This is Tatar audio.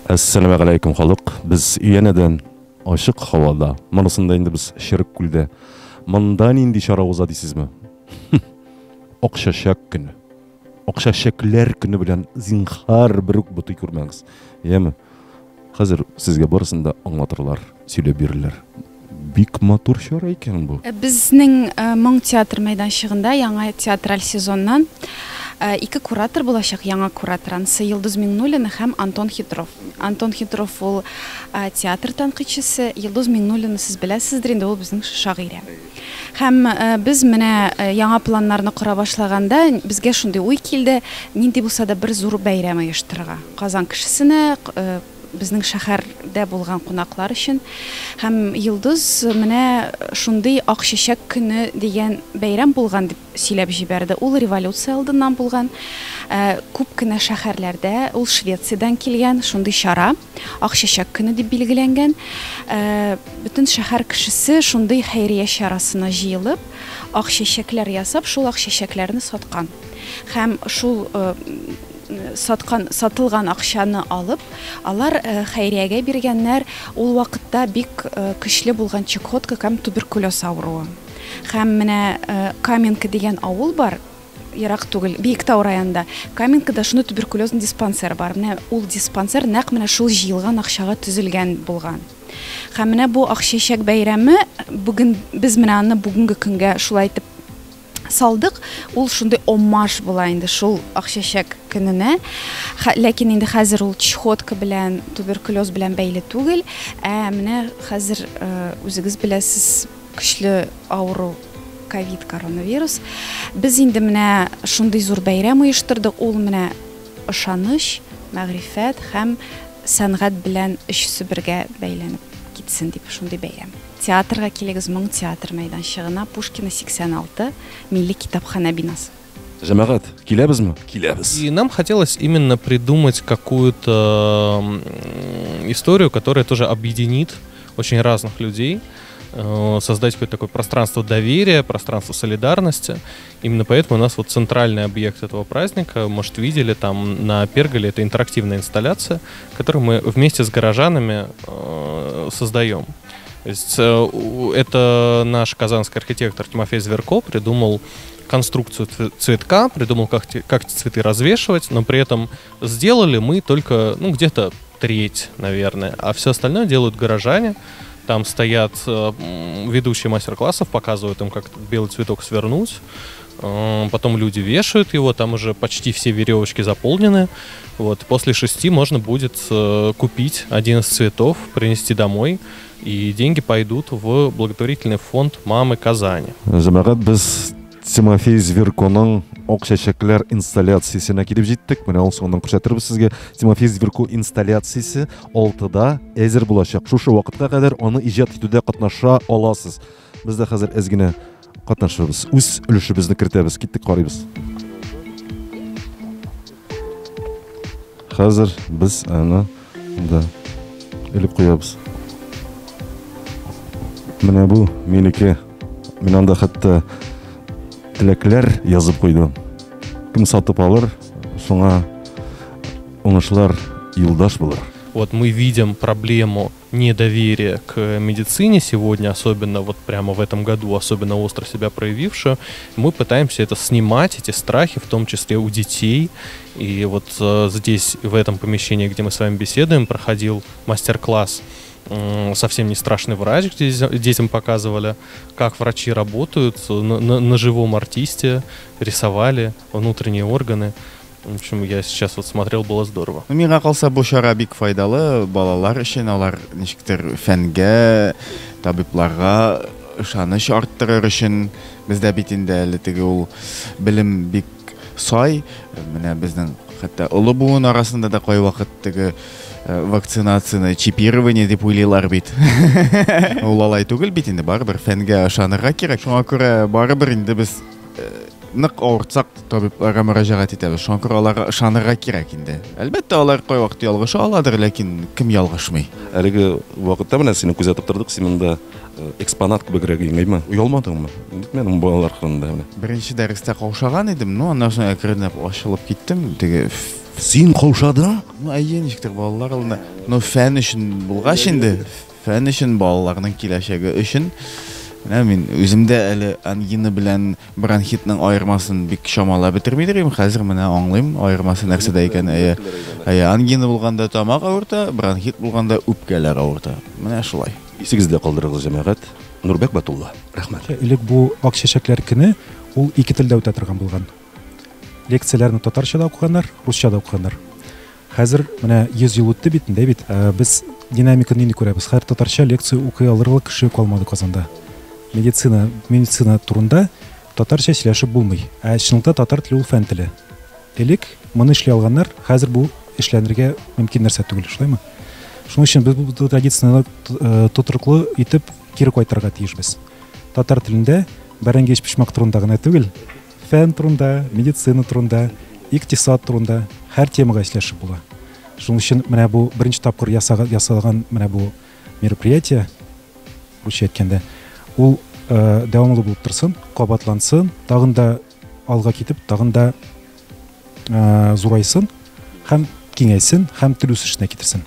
Әссәламәгаләйкүм, халык. Без янәдән ачык һавада. Монысында инде без Черек күлдә. Монда нинди чара уза дисезме? Акчачәк көне. Акчачәкләр көне белән зинхар бер үк бутый күрмәгез. Яме? Хәзер сезгә барысын да аңлатырлар, сөйләп бирерләр. Бик матур чара икән бу. Безнең Моң театр мәйданчыгында яңа театраль сезоннан ике куратор булачак, яңа куратор, анысы Йолдыз Миңнуллина һәм Антон Хитров. Антон Хитров ул театр тәнкыйтьчесе, Йолдыз Миңнуллина сез беләсездер инде, ул безнең шагыйрә. Һәм без менә яңа планнарны кора башлаганда, безгә шундый уй килде, нинди булса да бер зур бәйрәм оештырырга. Казан кешесенә, безнең шәһәрдә булган кунаклар өчен. Һәм Йолдыз менә шундый Ак чәчәк көне дигән бәйрәм булган дип сөйләп җибәрде. Ул революция алдыннан булган. Күп кенә шәһәрләрдә, ул Швециядән килгән шундый чара, Ак чәчәк көне дип билгеләнгән. Бөтен шәһәр кешесе шундый хәйрия чарасына җыелып, ак чәчәкләр ясап, шул ак чәчәкләрне саткан. Һәм шул саткан, сатылган акчаны алып, алар хәйриягә биргәннәр. Ул вакытта бик көчле булган чехотка һәм туберкулез авыруы. Һәм менә Каменка дигән авыл бар, ерак түгел, Биектау районында. Каменкада шундый туберкулезный диспансер бар. Менә ул диспансер нәкъ менә шул җыелган акчага төзелгән булган. Һәм менә бу Акчәчәк бәйрәме бүген без менә аны бүгенге көнгә шулай итеп салдык, ул шундый оммаж була инде шул Акчәчәк көненә. Ләкин инде хәзер ул чехотка белән, туберкулез белән бәйле түгел, ә менә хәзер үзегез беләсез, көчле авыру ковид, коронавирус. Без инде менә шундый зур бәйрәм оештырдык, ул менә ышаныч, мәгърифәт һәм сәнгать белән өчесе бергә бәйләнеп китсен дип шундый бәйрәм. Театрга килегез, Моң театр мәйданчыгына, Пушкина 86, Милли китапханә бинасы. Җәмәгать, киләбезме? Киләбез. И нам хотелось именно придумать какую-то историю, которая тоже объединит очень разных людей, создать какое-то такое пространство доверия, пространство солидарности. Именно поэтому у нас вот центральный объект этого праздника, может, видели, там на Перголе, это интерактивная инсталляция, которую мы вместе с горожанами создаем. То есть это наш казанский архитектор Тимофей Зверко придумал конструкцию цветка, придумал, как цветы развешивать, но при этом сделали мы только, где-то треть, наверное, а все остальное делают горожане. Там стоят ведущие мастер-классов, показывают им, как белый цветок свернуть. Потом люди вешают его, там уже почти все веревочки заполнены. Вот. После 6 можно будет купить один из цветов, принести домой, и деньги пойдут в благотворительный фонд «Мамы Казани». Җәмәгать, без Тимофей Зверконың Ак чәчәкләр инсталляциясенә килеп җиттек. Менә ул соңыннан күрсәтербез сезгә. Тимофей Зверко инсталляциясе 6-да әзер булачак. Шушы вакытка кадәр аны иҗат итүдә катнаша аласыз. Без дә хәзер әз генә катнашырбыз. Үз өлешебезне кертәбез. Киттек, карыйбыз. Хәзер без аны да элеп куябыз. Менә бу минеке. Мин анда хәтта теләкләр язып куйдым. Кем сатып алыр, шуңа уңышлар юлдаш булыр. Вот мы видим проблему недоверия к медицине сегодня, особенно вот прямо в этом году, особенно остро себя проявившую. Мы пытаемся это снимать, эти страхи, в том числе у детей. И вот здесь, в этом помещении, где мы с вами беседуем, проходил мастер-класс «Совсем не страшный врач», где детям показывали, как врачи работают на живом артисте, рисовали внутренние органы. В общем, я сейчас вот смотрел, было здорово. Миңа калса, бу чара бик файдалы балалар өчен, алар ничектер фәнгә, табибларга ышаныч арттырыр өчен. Бездә бит инде әле теге ул белем бик сай. Менә безнең хәтта олы буын арасында да кайвакыт теге вакцинацияне чипирование дип уйлыйлар бит. Ул алай түгел бит инде, барыбер фәнгә ышанырга кирәк. Шуңа күрә барыбер инде без нык авыртсак табибларга мөрәҗәгать итәбез. Шуңа күрә аларга ышанырга кирәк инде. Әлбәттә, алар кайвакыт ялгыша аладыр, ләкин кем ялгышмый? Әлеге вакытта менә сине күзәтеп тордык, син монда экспонат кебегрәк иңәйме? Оялмадыңмы? Нитмәдең балалар кырында менә? Беренче дәрестә каушаган идем, но аннан соң әкренләп ачылып киттем. Теге Син каушадың? Ну, әйе, ничектер балалар алдында. Ну, фән өчен булгач инде, фән өчен, балаларның киләчәге өчен. Менә мин үзем дә әле ангина белән бронхитның аермасын бик чамалап бетермидер идем. Хәзер менә аңлыйм, аермасы нәрсәдә икән. Әйе. Әйе, ангина булганда тамак авырта, бронхит булганда үпкәләр авырта. Менә шулай. Исегездә калдырыгыз, җәмәгать. Нурбәк Батулла, рәхмәт. Элек бу Ак чәчәкләр көне ул ике телдә үтә торган булган. Лекцияләрне татарча да укыганнар, русча да укыганнар. Хәзер менә 100 ел үтте бит инде, бит. Без динамиканы нинди күрәбез? Хәзер татарча лекция укый алырлык кеше калмады Казанда. Медицина, медицина турында татарча сөйләшеп булмый. Ә чынлыкта татар теле ул фән теле. Элек моны эшли алганнар, хәзер бу эшләнергә мөмкин нәрсә түгел, шулаймы? Шуның өчен без бу традицияне тотрыклы итеп кире кайтарырга тиешбез. Татар телендә бәрәңге өчпочмак турында гына түгел, фән турында, медицина турында, икътисад турында һәр темага сөйләшеп була. Шуның өчен менә бу беренче тапкыр ясалган менә бу мероприятие, русча әйткәндә, ул дәвамлы булып торсын, кабатлансын, тагын да алга китеп, тагын да зурайсын һәм киңәйсен һәм тел үсешенә китерсен.